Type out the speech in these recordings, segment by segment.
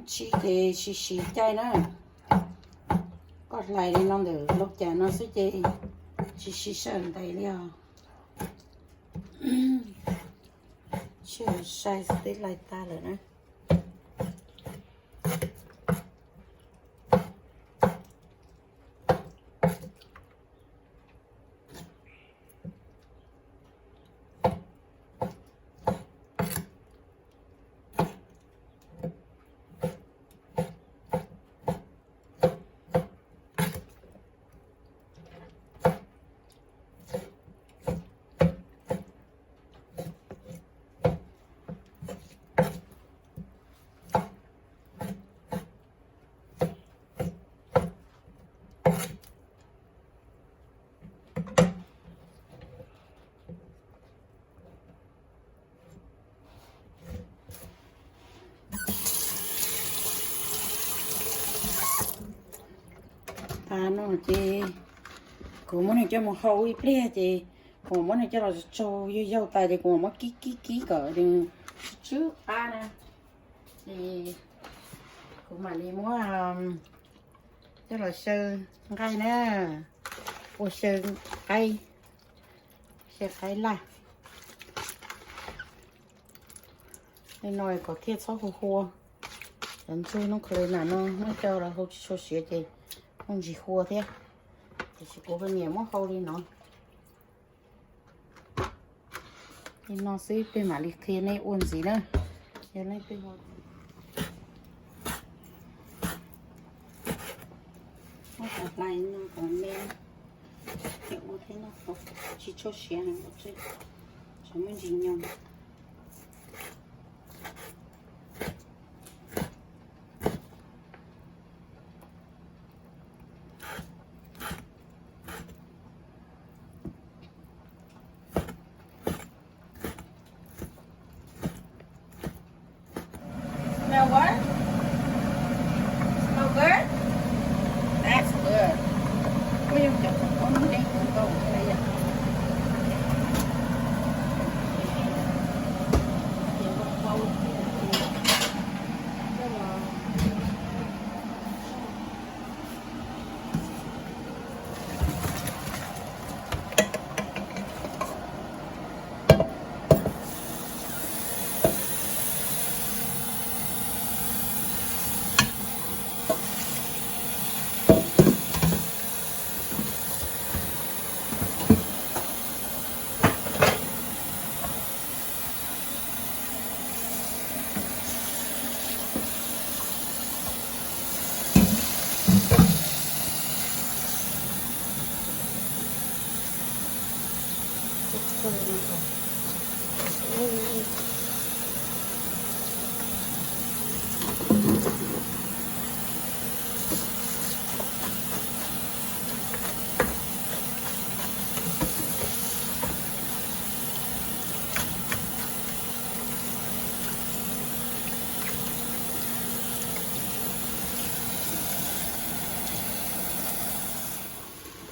Tsis ces siv siv caij na. Koj hlais li no ntawm lub cas no xwb ces tsis siv sawv ntais li os. Tsis sai xwb twb hlais tag lawm na. Tag no ces kuv muab nws coj mus hau ib pliag ces kuv muab nws coj los tsaug yau yau tas ces kuv muab kib kib kib kom nws tsw tsw qab na. Ces kuv mam li muab coj los xyaw nqaij na, ua xyaw qaib, xyaw qaib laj. Li no kom thiaj txhob hu hua. Cov ntsuag noj khaus li nas no muab coj los hau tsis tshua siav ces muaj ntsis hua thiab. Tiam sis kuv ho nyiam muab hau li no. Li no xwb peb mam li qhia nej ua ntxiv na. Yog leej twg muab hlais no kom me, ua thiab noj tsis tshua siav, tsam muaj ntsis nyoos. Smell what? Smell good? That's good. Muaj yooj cov kua puab dej kua nkaus thiab yom.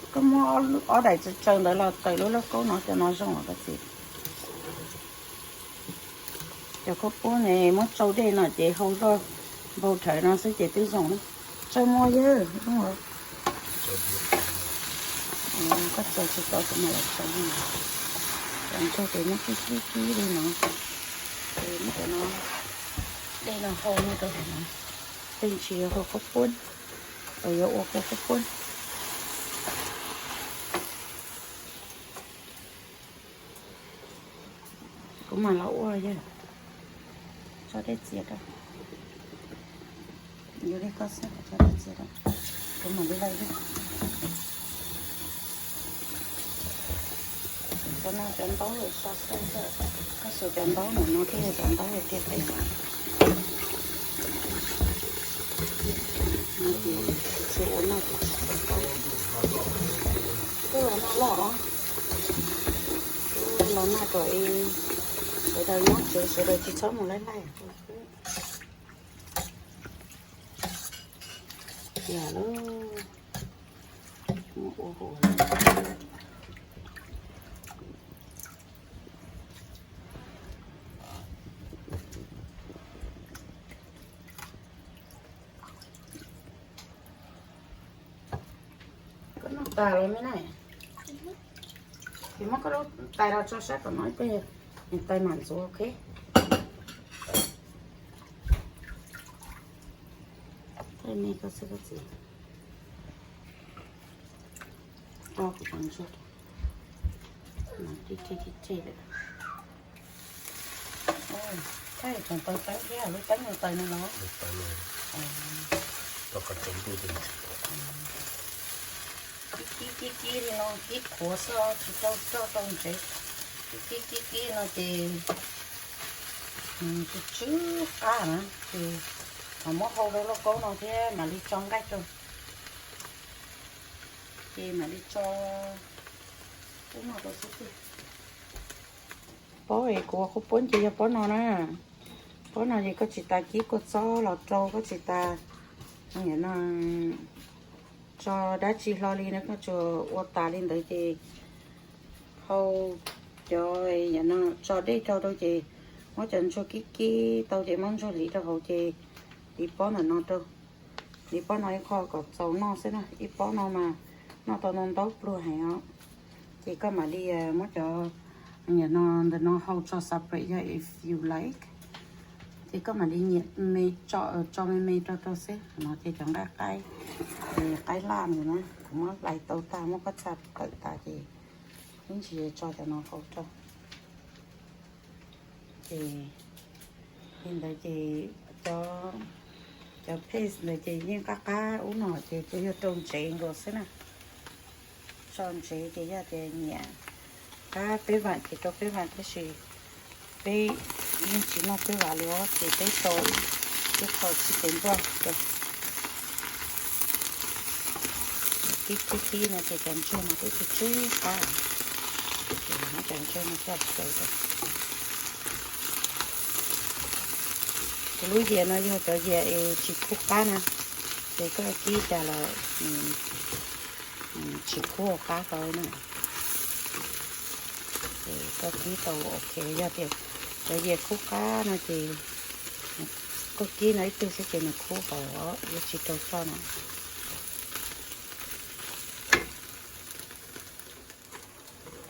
Koj muab ob daim tsaws tsaws ntawd los tawm lub lauj kaub no, cov no zoo os koj txiv. Cov khaub puab ne muab tsau dej no ces hau zoj npau dhawv no xwb ces twb zoo na. Tsaws mas yawg, koj tsaws tsis tau kuv mam los tsaws. Cov ntsuag ces muab kib kib kib li no, ces muab cov no, dej no hau no rau hauv no. Tej ntsis yuav hau khaub puab, yuav ua kua khaub puab. Kuv mam los ua yawg, tso dej txias rau. Yuav li koj xwb, tso dej txias rau. Kuv mam li lawv yawg. Cov no cov ntaub lawm so xwb, koj xav cov ntaub no no thiaj yog cov ntaub hais tiag tiag. Tsis ua noj, kuj los noj loj os. Kuj los noj kom sawv daws nyob tsev sawv daws tsis txhob mus laij laij. Tiag lauj, muab ua hauv. Los me na, ces muab koj lub tais los tso sab tom no ib pliag, niam tais mam ntxuav, ok. Thaij me koj xwb koj txiv. Tso kuv cov ntsuag, tib rhe tib rhe lawm. Thaij tseem taws teeb thiab, lub teeb no taws no los? Kib kib kib kib li no, kib qhuav xwb tsis tau coj rau ntsev. Kib kib kib kib no ces tsw tsw qab na, ces mam muab hau rau lauj kaub no thiab mam li tso nqaij rau. Ces mam li tso ub no rau xwb tiag. Pob es kuv ua khaub poob ces yog pob no na. Pob no ces koj tsis tas kib kua txob los rau, koj tsis tas, no, tso dab tsi hlo li na, koj tsuas ua tas li ntawd ces hau cov, no, tso dej rau rau ces muab cov ntsuag kib kib tau ces muab ntsuag hliv rau hauv ces hliv pob ntawm no rau. Hliv pob no ib qho kom txaus noj xwb na, ib pob no mas noj tau ntau ntau pluag heev os. Ces koj mam li muab cov, no, ntawm no hau tso separate yog if you like. Ces koj mam li nyiam me tso, tso me me rau rau xwb no ces cov nqaij qaib, qaib laj ntawd na kuv muab hlais tau tag muab pob txha qawm tas ces ib ntsis tso cov no hau rau. Ces li ntawd ces cov, cov paste ntawd ces yeej qab qab ub no ces tsuas yog rau ntsev nkaus xwb na. Tso ntsev ces yog tias nyiam qab peb vam ces rau peb vam tab sis peb yeej tsis noj peb vam li os ces peb tso ib qho chicken broth rau. Kib kib kib no ces cov ntsuag no twb tsw tsw qab, ces muab cov ntsuag no coj xyaw rau. Kuv lub yias no yog cov yias es tsis khub qab na, ces koj kib cas los nws tsis khub qab tau na. Ces koj kib tau ok, yog tias cov yias khub qab no ces koj kib no ib tug xwb ces nws khub hauv, yuav tsis rau txoj na.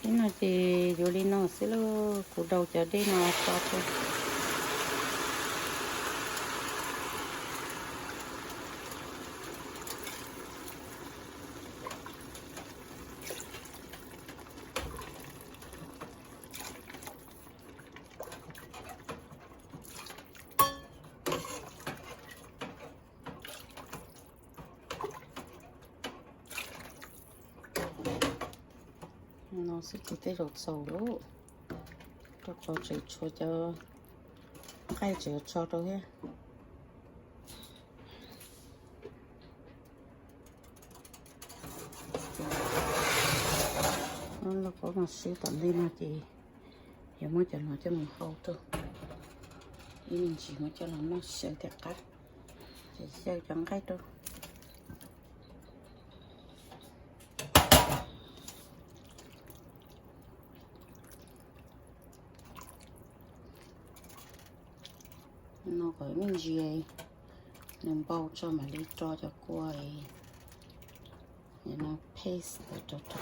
Ib no ces yuav li no xwb lauj, kuv daus cov dej no tso rau. No xwb ces tej zaum txaus lawm, rau qhov tseem tshuav cov nqaij tseem tso rau thiab. Lauj kaub no siab tom ntej no ces yuav muab cov no coj mus hau rau, ib me ntsis muab coj los noj xyaw tias qab, ces xyaw cov nqaij rau. No kom me ntsis, nws npau tso mam li rau cov kua, no paste ntawd rau,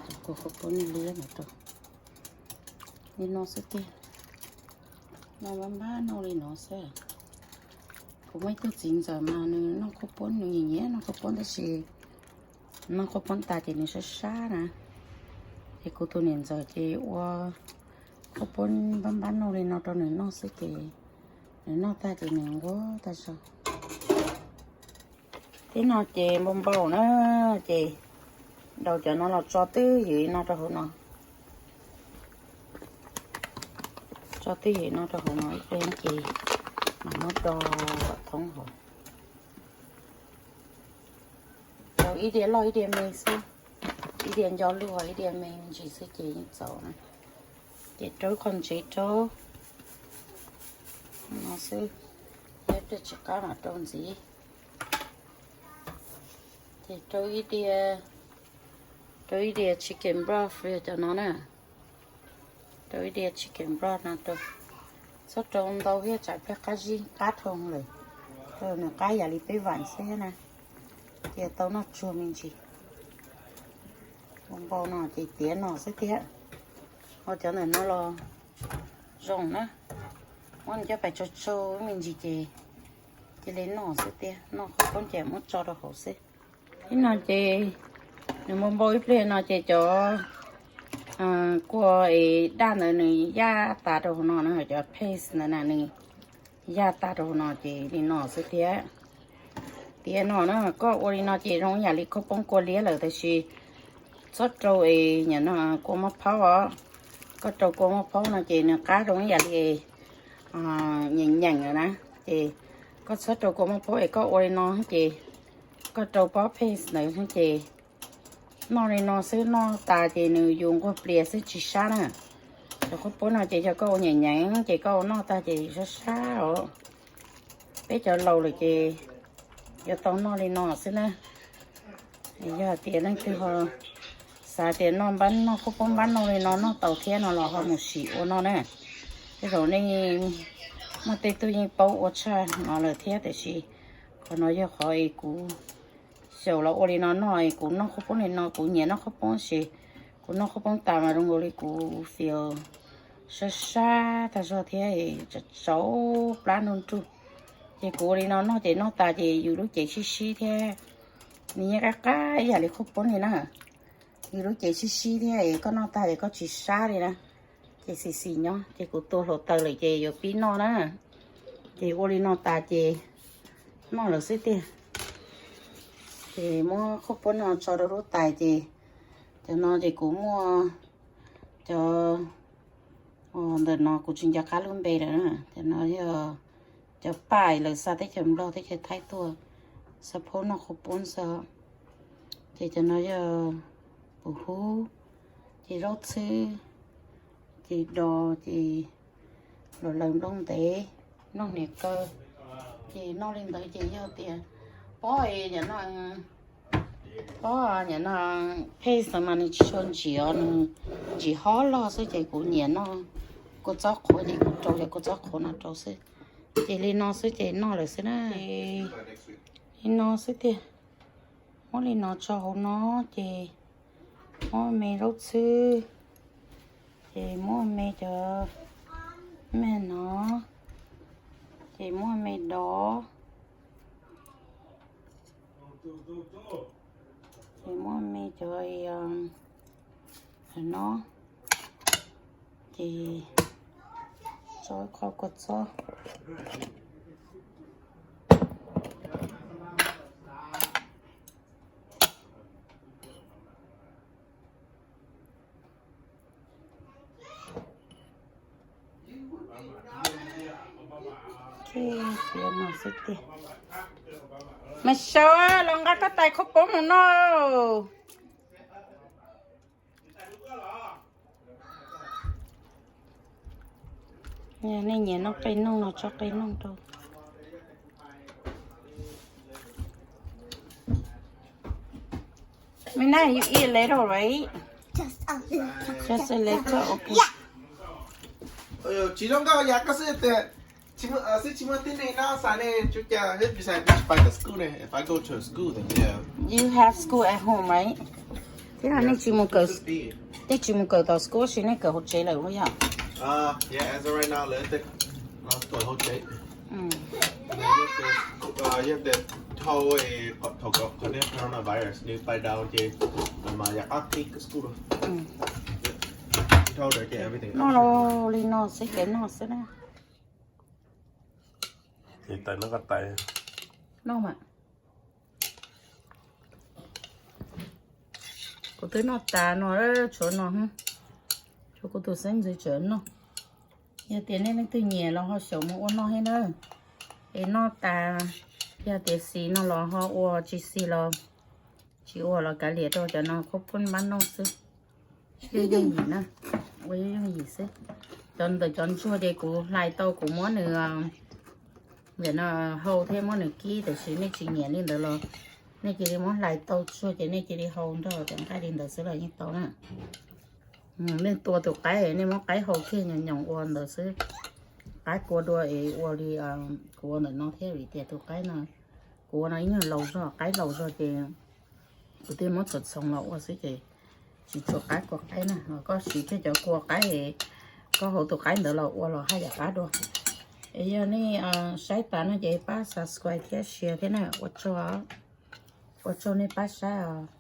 cov kua khaub poob liab ntawd rau. Li no xwb tiag, no npab npab noj li no xwb. Kuv muaj ib tug txiv ntxawm mas nws noj khaub poob, nws nyiam nyiam noj khaub poob tab sis noj khaub poob tas ces nws sab sab na. Ces kuv tus niam ntxawm ces ua khaub poob npab npab noj li no rau nws noj xwb ces nws noj tag ces nws nquag tag zog. Tib no ces npau npau na, ces daus cov no los tso twj ywm no rau hauv no. Tso twj ywm no rau hauv no ib pliag ces mam muab do kom thoob hauv. Daus ib diav loj ib diav me xwb, ib diav nco luj ib diav me me ntsis xwb ces yeej txaus na. Ces rau ib qho ntsev rau no xwb, ib pliag tsis qab mam rau ntxiv. Ces rau ib diav, rau ib diav chicken broth yog cov no na. Rau ib diav chicken broth no rau. Txhob rau ntau thiab tsam pliag qab zib qab dhau lawm. Rau nws qab yam li peb vam xwb na, ces tau noj tsuag me ntsis. Npau no ces tiav no xwb thiab. Ho cov ntawm no los zoo na, muab nws coj pais tso tsau me ntsis ces cia li noj xwb tiag, noj qhov koob ces muab tso rau hauv xwb. Ib no ces nws npau npau ib pliag no ces cov kua es daj ntawd nws yaj tas rau hauv no na, cov paste ntawd na nws yaj tas rau hauv no ces li no xwb thiab. Tiav no na, koj ua li no ces zoo ib yam li khaub poob kua liab lawm, tab sis txhob rau es nyob no kua maj phaub os. Koj rau kua maj phaub no ces nws qab zoo ib yam li nyeem nyeem lawm na. Ces koj txhob rau kua maj phaub es koj ua li no ces koj rau pob paste ntawd ces noj li no xwb, noj tas ces nws yus nquag plias xwb tsis sab na. Cov khaub poob no ces yog koj ua nyeem nyeem ces koj ua noj tag ces sab sab os. Peb cov laus lawm ces yuav tau noj li no xwb na. Yog tias leej twg ho xav tias noj npab, noj khaub poob npab noj li no noj tau thiab no los ho mus sim ua noj na. Tej zaum nej muaj tej tug yeej paub ua tshaj no lawm thiab, tiam sis qhov no yog qhov es kuv xyaum los ua li no noj es kuv noj khaub poob li no, kuv nyiam noj khaub poob ces kuv noj khaub poob tas mas zoo nkaus li kuv feels sab sab tag zog thiab tsau plab nruj nruj. Ces kuv ua li no noj ces noj tas ces yus lub cev sib sib thiab, nws yeej qab qab ib yam li khaub poob li na. Yus lub cev sib sib thiab es koj noj tag es koj tsis sab li na. Ces xis xis nyob ces kuv tua hluav taws lawm ces yuav pib noj na. Ces ua li no tas ces noj lawm xwb tiag. Ces muab khaub poob no tso rau lub tais ces cov no ces kuv muaj cov, ntawm no kuv tsis nco qab lub npe lawm na. Cov no yog cov pais lawv xa teb chaws Nplog teb chaws Thaib tuaj, xa phaub noj khaub poob xwb. Ces cov no yog pum hub, ces zaub txhwb, ces dos, ces los lawv nplooj ntev, noj hniav kaw. Ces noj li ntawd ces yog tias pob, pob nyiam no paste mas nws tsis tshua ntsim os, nws ntsim hob loj xwb ces kuv nyiam noj kua txob qhuav ces kuv rau cov kua txob qhuav no rau xwb. Ces li no xwb ces noj lawm xwb na. Ces li no xwb tiag. Muab li no tso hauv no ces muab me zaub txhwb, ces muab me cov me no, ces muab me dov, ces muab me cov no, ces tso qho kua txob. Tiav no xwb tiag. Mas sau los nqa koj tais khaub poob mus noj. Nej nyiam noj qe nooj no tso qe nooj rau. Mina, you eat a little, right? Just a little. Just a little, okay. Tsis zoo nkauj yam koj xwb tias, xwb tsis muaj tib neeg noj xav ne, tsuas cas hib pis xais pis pais tom school ne, if I go to school then yeah. You have school at home, right? Thiab nej tsis mus kawm, nej tsis mus kawm tom school sis nej kawm hauv tsev lawm los yog? Yeah, as of right now lawv tej no kawm hauv tsev. Yog tias thau kom qhov nej coronavirus nws pais dau ces lawv mas yam qab qib kawm school. Thau dawm ces everything. Noj li no xwb ces noj xwb na. Tais no ko tais. Noj mas. Kuv twb noj tas no, tshuav no, tshuav kuv tus xeeb ntxwv tseem noj. Yog tias nej leej twg nyiam los ho xyaum mus ua noj thiab na. Es noj tas, yog tias xis no los ho ua, tsis xis los tsis ua los kav liam rau, cov no khaub poob npab noj xwb. Yooj yooj yim na, ua yooj yooj yim xwb. Cov ntawm cov ntsuag ces kuv hlais tau kuv muab nws, ntawm no hau thiab muab nws kib, tiam sis nej tsis nyiam li ntawd los nej cia li muab hlais tau tsuag ces nej cia li hau nrog cov nqaij li ntawd xwb los yeej tau na. Nej tua tus qaib, nej muab qaib hau kiag nyoos nyoos ua ntawd xwb. Qaib kua dua es ua li kuv ua ntawm no thiab vim tias tus qaib no, kuv ua no ib nyuag laus zog, qaib laus zog ces kuv thiaj muab txhoov txhoov los ua xwb ces Tsis tshua qab kua qaib na, koj siv kiag cov kua qaib, koj hauv tus qaib ntawd los ua los haj yam qab dua. Es yog nej saib tas no ces pab subscribe thiab share thiab na, ua tsaug, ua tsaug nej pab saib os.